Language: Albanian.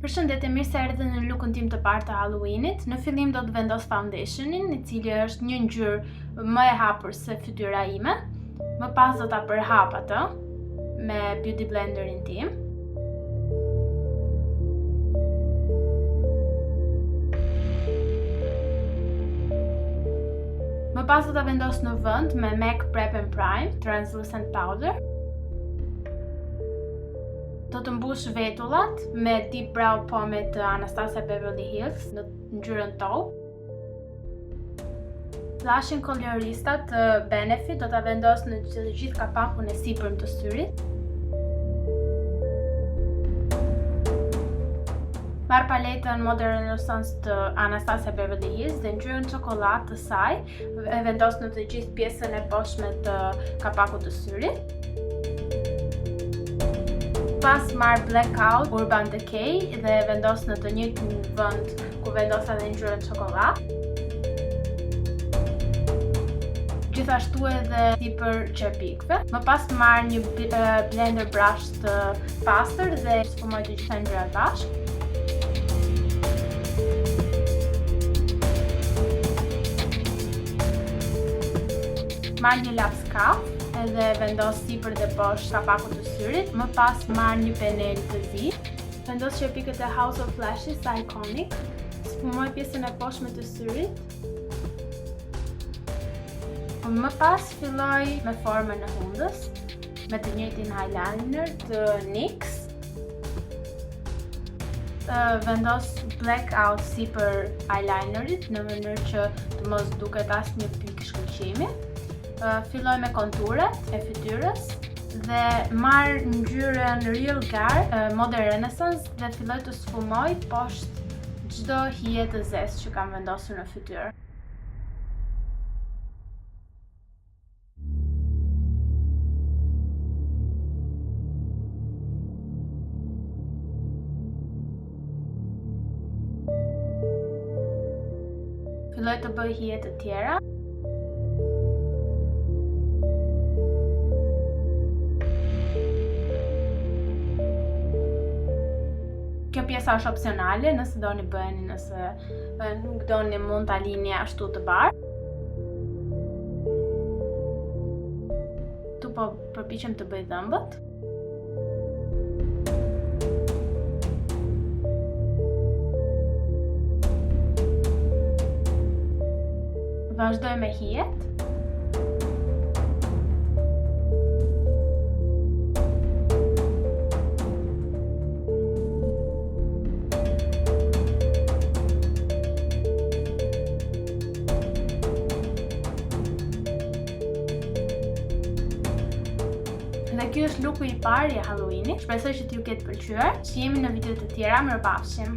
Përshëndetje, mirë se erdhët në lookun tim të parë të Halloweenit. Në fillim do të vendos foundationin, i cili është një ngjyrë më e hapur se fytyra ime. Më pas do ta përhap atë me beauty blenderin tim. Më pas do ta vendos në vend me MAC Prep and Prime Translucent Powder. Do të mbush vetullat me Dip Brow Pomade të Anastasia Beverly Hills në ngjyrën taupe. Blushin Colorista të Benefit do ta vendos në të gjithë kapakun e sipërm të syrit. Marr paletën Modern Renaissance të Anastasia Beverly Hills dhe ngjyrën çokollatë të saj e vendos në të gjithë pjesën e poshtme të kapakut të syrit. Pas marr Blackout Urban Decay dhe e vendos në të njëjtin vend ku vendosa dhe ngjyrën çokollatë. Gjithashtu edhe sipër qerpikëve. Më pas marr një blender brush të pastër dhe sfumoj të gjitha ngjyrat bashkë. Marr një laps kaf edhe vendos sipër dhe poshtë kapakut të syrit. Më pas marr një penel të zi. Vendos qerpikët e House of Lashes Iconic. Sfumoj pjesën e poshtme të syrit. Më pas filloj me formën e hundës me të njëjtin eyeliner të NYX. Vendos blackout sipër eyelinerit në mënyrë që të mos duket asnjë pikë shkëlqimi. Filloj me konturet e fytyrës dhe marr ngjyrën Realgar Modern Renaissance dhe filloj të sfumoj poshtë çdo hije të zezë që kam vendosur në fytyrë. Filloj të bëj hije të tjera. Kjo pjesa është opsionale, nëse doni bëjeni, nëse nuk doni mund ta lini ashtu të bardhë. Këtu po përpiqem të bëj dhëmbët. Vazhdoj me hijet. Dhe ky është looku i parë i Halloweenit. Shpresoj që t'ju ketë pëlqyer. Shihemi në video të tjera. Mirupafshim.